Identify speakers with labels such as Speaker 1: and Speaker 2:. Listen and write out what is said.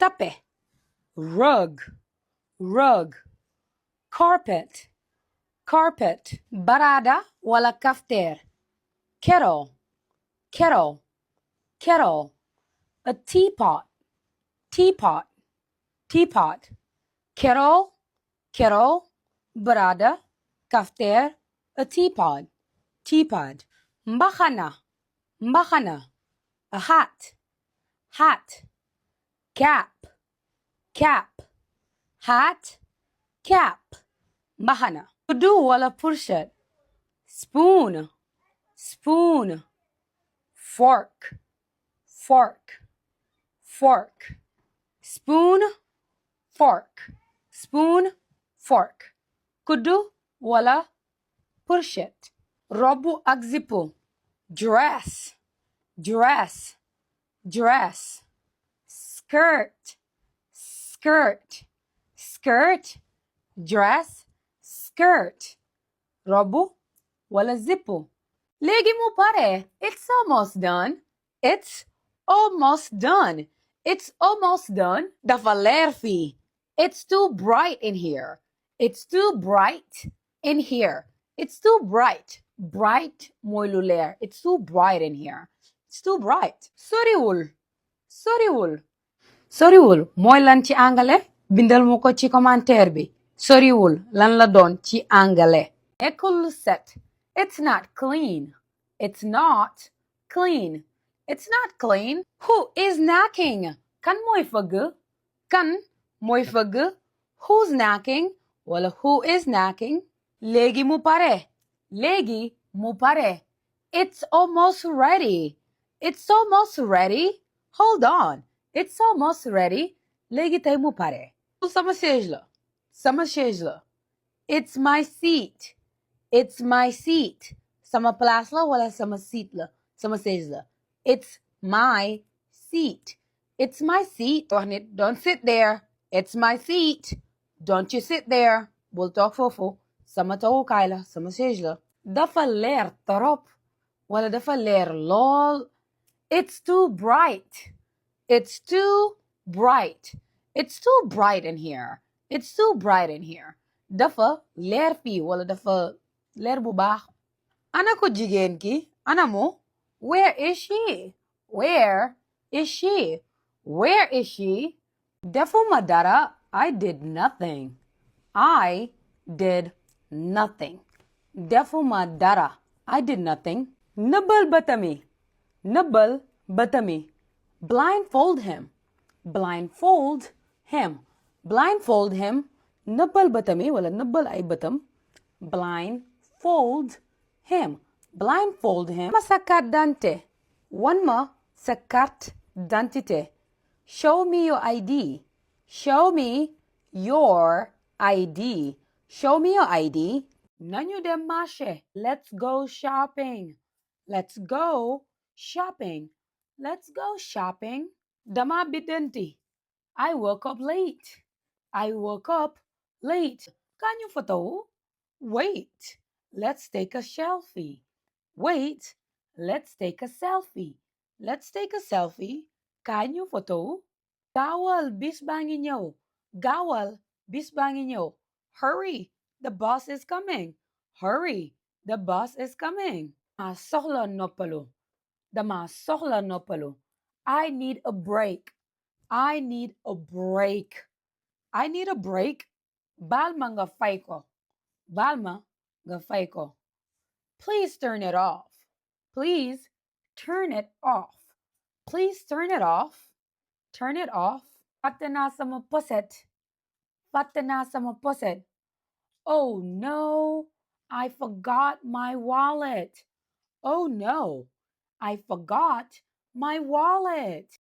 Speaker 1: tape, rug, rug, carpet, carpet, barada wala kafter, kettle, kettle, kettle, a teapot, teapot, teapot, kettle, kettle, barada, kafter, a teapot, teapot, mbaxana, mbaxana, a hat, hat, cap, cap, hat, cap, mbaxana. Kuddu wala fourchette, spoon, spoon, fork, fork, fork, spoon, fork, spoon, fork. Kuddu wala fourchette. Robu ak zippu, dress, dress, dress, skirt, skirt, skirt, dress, skirt. Robu wala zippu. Léegi mu pare. It's almost done. It's almost done. It's almost done. Dafa leer fii. It's too bright in here. It's too bright in here. It's too bright. Bright mooy lu leer. It's too bright in here. It's too bright. Soriwul. Soriwul. Soriwul mooy lan ci angale? Bindal mu ko ci commentaire bi. Soriwul lan la doon ci angale. Nekkul set. It's not clean. It's not clean. It's not clean. Who is knocking? Kan mooy fëgg? Kan mooy fëgg? Who's knocking? Wala who is knocking? Léegi mu pare. Léegi mu pare. It's almost ready. It's almost ready. Hold on. It's almost ready. Léegi tey mu pare. Sama chaise la. Sama chaise la. It's my seat. It's my seat. Sama place la wala sama seat la. Sama chaise la. It's my seat. It's my seat. Wax nit, don't sit there. It's my seat. Don't you sit there. Bul toog foofu. Sama toogukaay la. Sama chaise la. Dafa leer torop wala dafa leer lool. It's too bright. It's too bright. It's too bright in here. It's too bright in here. Dafa leer fii wala dafa leer bu baax. Ana ko jigéen ki? Ana mo? Where is she? Where is she? Where is she? Defuma dara. I did nothing. I did nothing. Defuma dara. I did nothing. Nëbbal batami. Nëbbal batami. Blindfold him. Blindfold him. Blindfold him. Nëbbal batami wala nëbbal ay batam. Blindfold him. Blindfold him. Ma sa carte d'identité. Wan ma sa carte d'identité. Show me your ID. Show me your ID. Show me your ID. Nañu dem marché. Let's go shopping. Let's go shopping. Let's go shopping. Dama bidenti. I woke up late. I woke up late. Kan you photo? Wait. Let's take a selfie. Wait. Let's take a selfie. Let's take a selfie. Kan you photo? Gaawal, bis baa ngi ñëw. Gaawal, bis baa ngi ñëw. Hurry. The bus is coming. Hurry. The bus is coming. Dama soxla noppalu. Dama soxla noppalu. I need a break. I need a break. I need a break. Baal ma nga fay ko. Baal ma nga fay ko. Please turn it off. Please turn it off. Please turn it off. Turn it off. Fàtte naa sama poset. Fàtte naa sama poset. Oh no, I forgot my wallet. Oh no, I forgot my wallet.